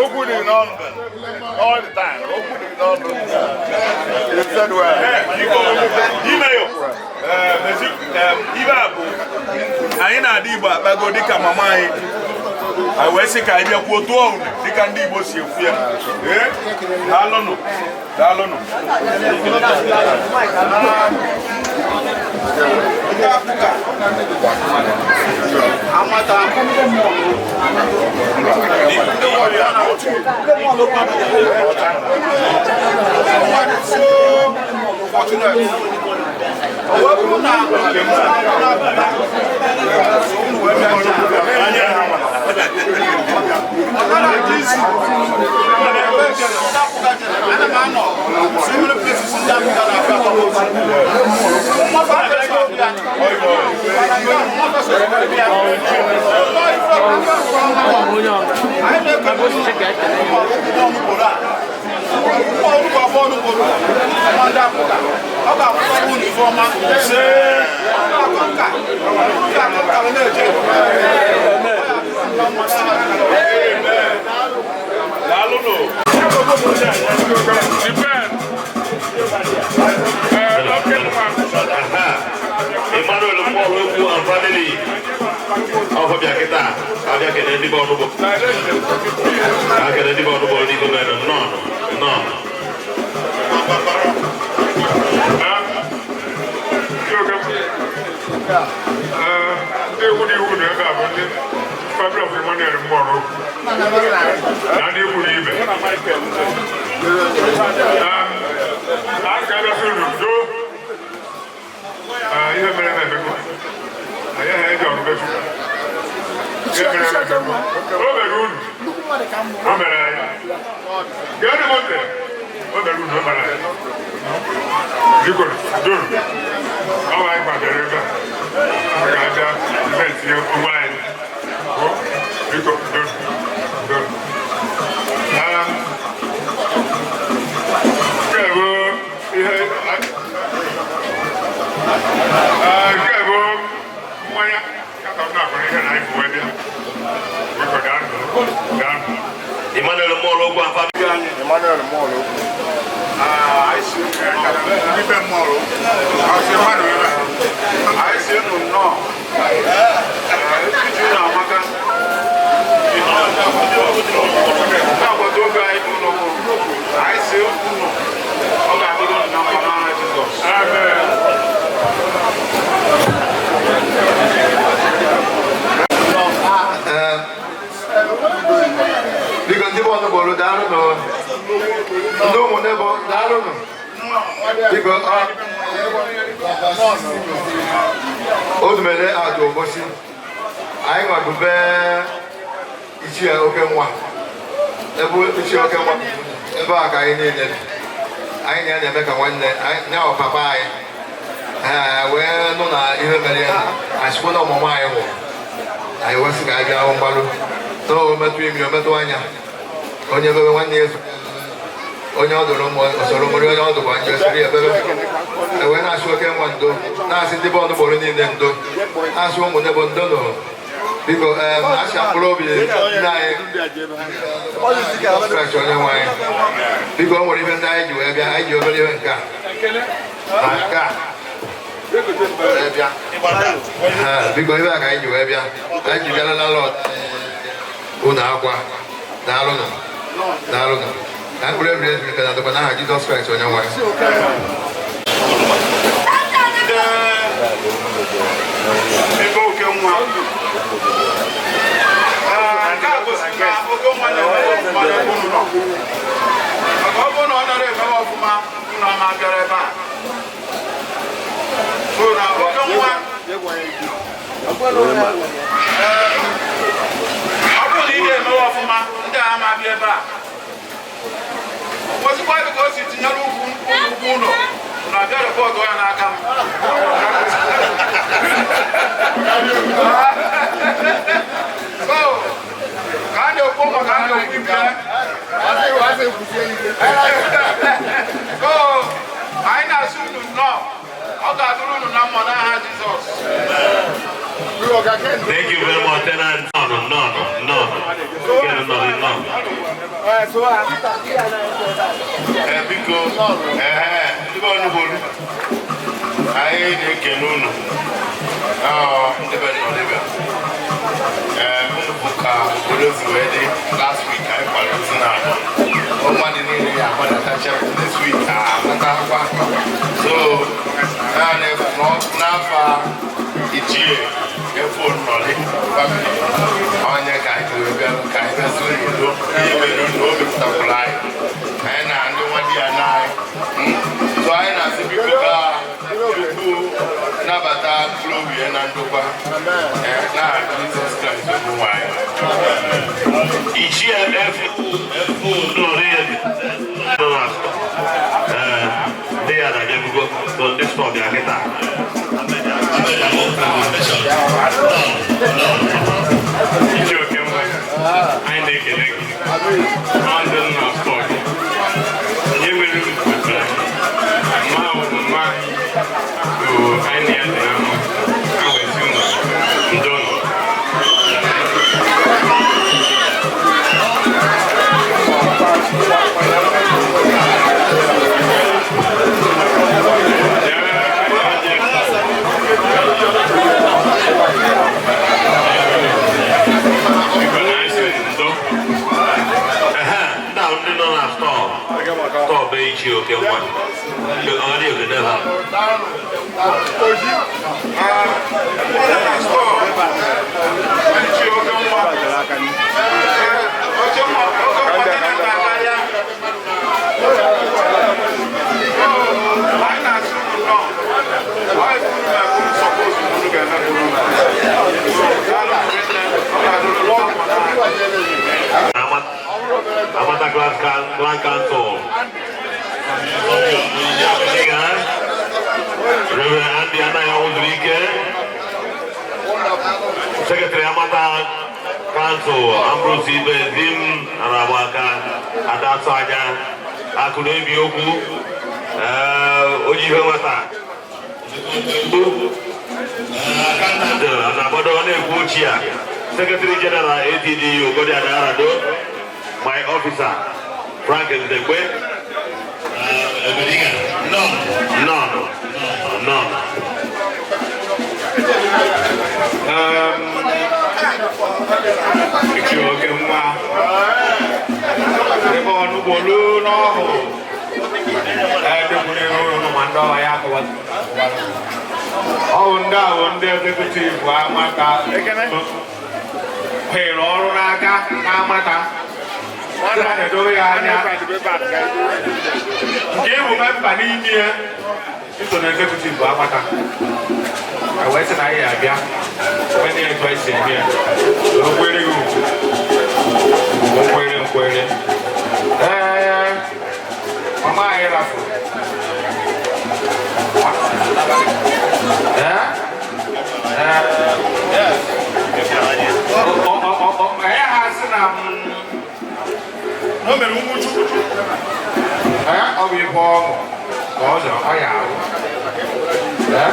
Okwu dị n'ọnụ all the time. Okwu dị n'ọnụ. You said well. Biko, imeyo ibe a bụ anyị na-adị Igbo akpago dịka mama anyị. Anyị wee sị ka anyị bịakwuo tụọ une dịka ndị Igbo si ekwu ya. Ee, daalụnụ, daalụnụ. Daalụnụ. Emmanuel Paul Okwu and family. Ọfọ bịa kịta, abịa kene ndị be ọnụgbọ. Akene ndị be ọnụgbọ n'ihu mere, nnọọ, nnọọ. Ndị egwu dị iwu na ebe a bụ ndị family of Emmanuel Mgbọrọ na ndị ikwu na ibe. A ga-abịa n'udo. Ihe mere na emego anyị ha eji ọrụ mefu. Ihe mere na emego, o mere unu, o mere anyị. Geenụ m ntị, o mere unu, o mere anyị. Biko donu, ọ bụ anyị kwadoro ebe a, a ga-abịa metie onwe anyị. Biko donu, donu. Nke bụ ihe, nke bụ mmanya kata m na-akwara ihe na anyị bụ wee bịa. Biko daalụ, daalụ. Emmanuel Paul Okwu and family. Emmanuel Mọlụ. Ibe Mọlụ. Asị mmadụ ebe a. Anyị si unu nnọọ. Echichi unu amaka. Ndị agbata obi anyị bụ unu. Anyị si unu. Ọ ga-adịrị unu na mma n'aha Jizọs. Amen. Biko, ndị bụ ọnụgboro, daalụnụ. Ndị ụmụnne bụ, daalụnụ. Biko, ọ Odumele atụ Obosi. Anyị nwabube Ichie Okenwa. Ebe Ichie Okenwa, ebe a ka anyị niile bi. Anyị na ya na-eme ka nwanne anyị, ya bụ papa anyị. Ee, wee nụ na ihe mere ya, anyị na ọmụmụ anyị nwụrụ. Anyị wee sị ka anyị bịa hụ mgbalụ. Na o metụ imi, o metụ anya. Onye bebe nwanne ya eso. Onye ọ dụrụ mmụọ osoro mmiri, onye ọ dụkwa njọ esiri ebebe. Ewee na-asị oke nwa ndo, na-asị ndị be ọnụgboro niile ndo, na-asị ụmụnne bụ ndo nụ. Biko, ee, asị mkpụrụ obi nne anyị Kraịst onye nwe anyị. Biko, o nwere ife ndị anyị ji wee bịa. Anyị ji obere ihe nke a na nke a wee bịa. Ee, biko, ife a ka anyị ji wee bịa. Anyị ji bịara na lọt unu akwa. Daalụnụ, daalụnụ. Ka mkpụrụ ebiri ezuru ike na ndokwa n'aha Jizọs Kraịst onye nwe anyị. Ndị ebe oke nwa. Ee, nke a gosiri na oke nwa na-eme ọfụma n'ebe unu nọ, maka ọ bụrụ na ọ nara emewe ọfụma, unu ama bịara ebe a. So na oke nwa, ee, ọ bụrụ na ị ga-emewe ọfụma, ndị a ama bịa ebe a. Nwezikwa dị ka o si tinyere ugwu ugwu ụlọ na abịa report ya n'aka m. So ka a na-ekwu maka a na-ekwu ibe ya. So anyị na-asị unu nnọọ, ọ ga-adịrị unu na mma n'aha Jizọs. Thank you very much, tenant. No, no, no, no. Get no, no. Ee, biko, ehe, ndị be ọnụgbolu, anyị na-ekene unu. Ọ, ndị be nnọdịbịa, ee, unu bụ ka obodo si wee dị. Last week anyị kwara ozu na abụọ mmadụ niile ya agbadatacha. This week amata akwa. So naanị n'afọ Ichie Efo Nnọlị family onye ka anyị wee bịa, ka anyị bịa soro udo. Ihe mere unu o mepụtakwara anyị, anyị na ndị nwa di ya na anyị. So anyị na-asị, biko, ka Chukwu nabata mkpụrụ obi ya na ndokwa n'aha Jizọs Kraịst onye nwe anyị. Ichie F. Nnọrị nọ na ee, ndị ya na-abịabugo, so ndị store bịa kịta. Ichie Okenwa, anyị na-ekele gị. Ọ ndị nna store gị. Ihe mere unu kwetara mma bụ mma anyị, so anyị na ya dị na mma. A wee sị unu ndo nọ. Biko, na anyị sị unu ndo. Ehe, ndị ahụ ndị nọ na store be Ichie Okenwa. Ọ dị ogede ha. Na store Ichie Oke nwa, oke nwa, oke nwa tenant akarịa. Anyị na-asị unu nnọọ. Ọ ife unu na-ekwu suppose unu ga-eme ka unu mee. Daalụ nne, ọ ga-adịrị unu na mma n'aha. Amata Clan Council. Reverend Andy anaghị ọnwụzuru ike. Secretary Amata Council, Ambrose Ibe Zim, na-agba aka ada atụ anya akụ na-ebi okwu. Ee, onye ihe nwata na-agbado ọ na-ekwu ochie a. Secretary General ATDU, Ogodi Adarado, my officer, Frank Nzekwe. None. None. Ichie Okenwa, ebe ọnụgbolu n'ọhụ edekwuru ụnụ ma ndị ọha ya akọwara ọ bụ ndị ahụ ndị executive Amata hịrị ọrụ n'aka n'Amata. Ndị a na-edobe ya anya nke ịbụ member n'ime ya, iso na executive Amata wee Wee sị na anyị abịa wee na etu anyị si eme ya, wee kwere gị ugwu, ugwu nkwere nkwere. Ee, mama anyị rafuru. Ee ee, anyị ha sị na o mere nwụchu. Ee, ọ bụ ife ọṅụ ka ọ zọrọ ọ ya ahụ. Ee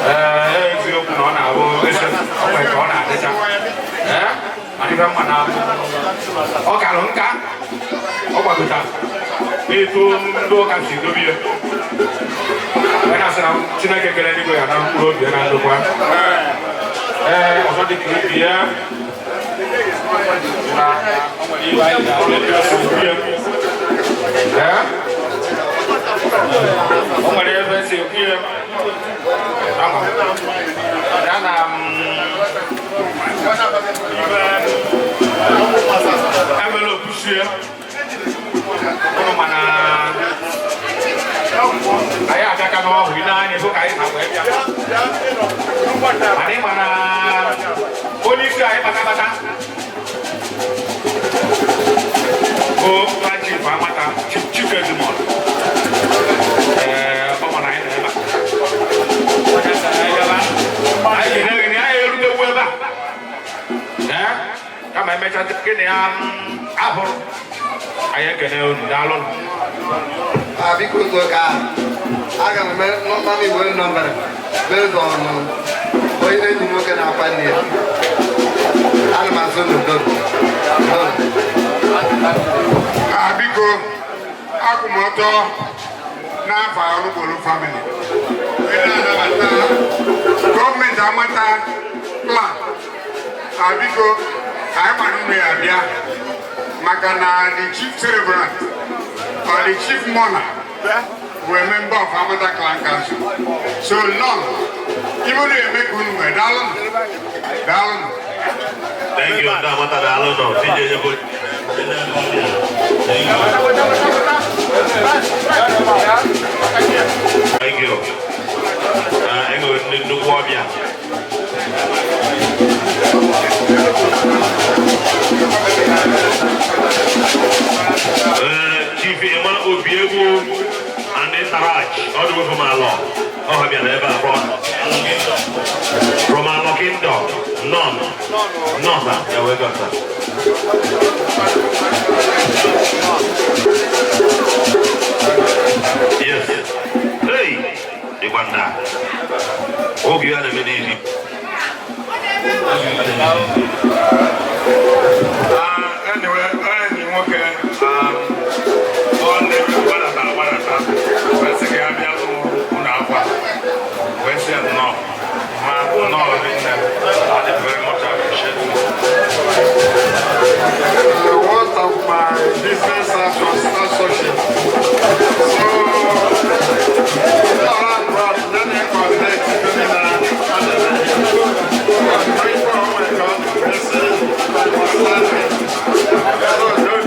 ee, eziokwu na ọ na-abụ ese o nwere ka ọ na-adịcha. Ee, mana ife mma na ọ kalụ nka, ọ gbagota etu ndị ụka si dobe ya. Wee na-asị na Chineke kere eluigwe ya na mkpụrụ obi ya na ndokwa. Ee, ọzọ dị ka ibi ya na ee, o nwere ebe si ekwu ya ama ya na ibe envelope sie ụnụ, mana anyị abịaka n'ọhụ ile anya ebe ka anyị ha wee bịa. Mana ịma na onye isi anyị kpatakpata bụ nwa Chief Amata, Chief Edmond. Ee, ọ ma na anyị nọ ebe a. Onye sị anyị gaba, anyị ga-ere gị na anyị erutekwu ebe a. Ee, kama emechaa gịnị ya ahụrụ anyị ekene unu, daalụ. Ah, biko, so ka aga m eme mama Igbo nọmbara based on onye enyi m nwoke na-akwa nne ya. Ana m asụ n'udo. Ah, biko, akwụ m ọtọ n'afọ Ọnụgbolu family wee na-anabata gọọmenti Amata clan. Ah, biko, anyị gbara unu ya bịa maka na the chief celebrant or the chief mourner were member of Amata Clan Council. So none, even though eme ka unu nwee, daalụ, daalụ. Thank you, ndị Amata, daalụ nọ. CJ Nyebo. Thank you. Thank you. Enwere ndị nnukwu ọbịa. Chief Emma Obiegwu and Entourage, all the way from Alo. Oh, ha bịara ebe a from Alo Kingdom. None. None, sir. Yeah, welcome, sir. Yes. Hey, Ikwanda. Oge ya na-eme n'ezi. Anyway, enyi nwoke ọ na-gbadata agbadata wee sị ka ya bịa ụlọ akwa, wee sị ya nnọọ, ma nnọọ rinne. I dị very much appreciate. One of my business associates. So, all right, let me connect to me now. I'm grateful, oh my God, this is understanding. So good.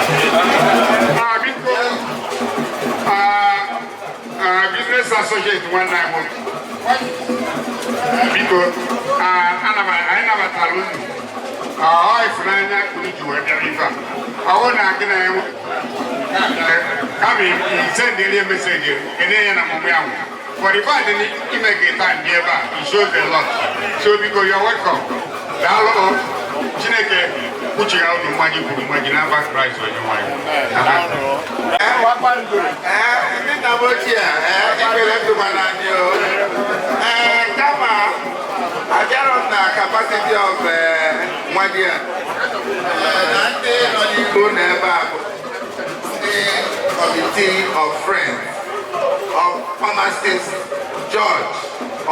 Ah, biko, ah, ah, business associate nwanne anyị nwoke, biko, ah, ana m anyị nabatara unu. Ah, ọ ịfụnanya unu ji wee bịara ife a. Ọ bụrụ na gị na ya kama isendịrị ya message kene ya na mụmụ ya nwụ, for the fact na ime ka time dị ebe a, it shows a lot. So biko, you're welcome, daalụ. Chineke kwuchigha unu mmaji kwuru mmaji n'afa Kraịst onye nwanyị. Ee, ndị nna m ochie, ee, ikpere ndụkwa n'anyị o. Ee, kama abịarọ m na capacity of nwadị a na ndị nọ n'ihu na ebe a bụ ndị Committee of Friends of Pharmacist George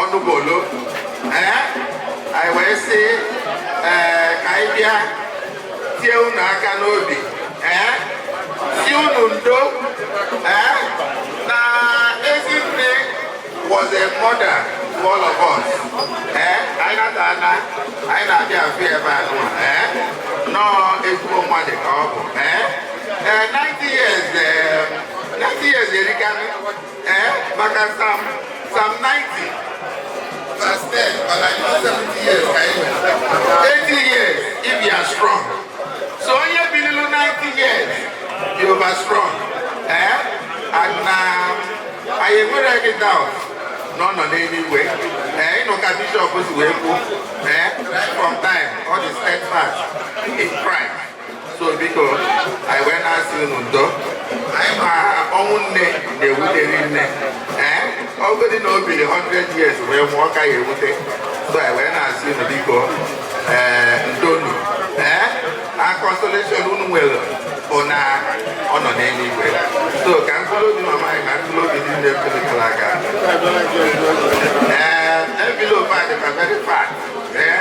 Ọnụbolo. Ee, anyị wee sị, ee, ka anyị bịa tie unu aka n'obi, ee, si unu ndo. Ee, na Ezinne was a mother. to all of us. Ee, anyị nata ana, anyị na-abịa afụ ebe a nụwa. Ee, nọọ ezigbo mmadụ ka ọ bụ. Ee, ee, 90 years, ee, 90 years erikanụ. Ee, maka Psalm 90 verse 10, ọ na 70 years ka anyị nwere. 80 years if you are strong. So onye bililu 90 years, you over strong. Eh? And na anyị enwere gị doubt na ọ nọ n'eluigwe. Eh, ịnụ ka bishọp si wee kwuo. Eh, right from time, all the steadfast in Christ. So biko, anyị wee na-asị unu ndo. Anyị ma ọnwụ nne na-ewuteri nne. Eh, ọgụdị na o biri 100 years wee nwụọ ka ya ewute. So anyị wee na-asị unu biko, ee, ndonu. Eh, a consolation unu nwere bụ na ọ nọ n'eluigwe. So ka mkpụrụ obi mama anyị na mkpụrụ obi ndị nne gara aga. Ee, envelope a dịkwa very fat. Ee,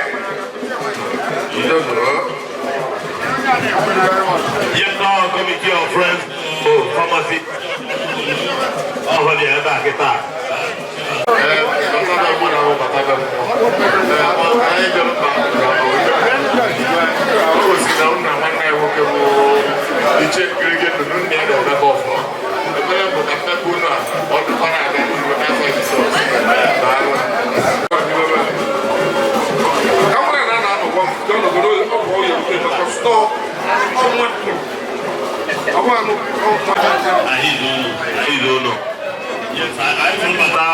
ndonu o. Yes, our committee of friends oh, pharmacy. Ọhụrụ dị ebe a kịta. Ee, bata be mụ na ahụ bata be mmụọ. Ee, anyị bịara mba o gosi na nna nwanne anyị nwoke bụ iche ngirigi ndụ nna ya na-emebe ọfụma. Ekpere bụ ka mmepe unu a ọ dịkwa na-aga n'ihu n'afọ Jizọs. Daalụ. Ka nwere na na-anọgwa m n'obodo ọ bụ ọya ute maka stọọ ọnwa ọnwa anụ ọnwa. Anyị dị unu, anyị dị unu. Yes, anyị tụrụ bata.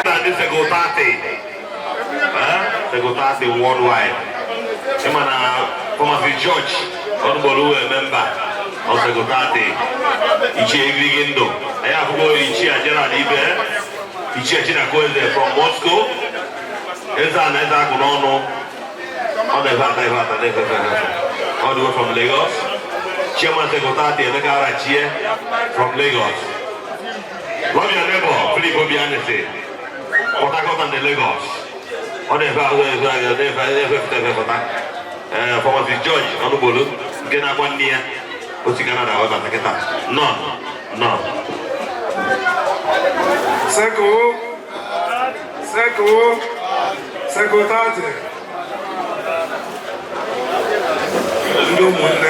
Na ndị Sekụtati. Eh? Sekụtati worldwide. Ịma na Pharmacy George Ọnụgbolu wee member of Sekụtati. Ichie Igirigi Ndụ. Anyị afụgo Ichie Gerald Ibe. Ichie Chinakwe from Moscow. Eze a na eze akụ n'ọnụ. Ọ na-efe ata efe ata na-efe efe efe. All the way from Lagos. Chairman Sekụtati Emeka Arachie from Lagos. Love your neighbor, Philip Obianese. Port Harcourt and the Lagos. Ọ na-efe ahụ efe ahụ na-efe efe efe efe pụta. Ee, Pharmacy George Ọnụgbolu nke na-agwa nne ya o si Canada wee bata kịta. Nọ, nọ. Seko, Seko, Seko 30. Ndị ụmụnne.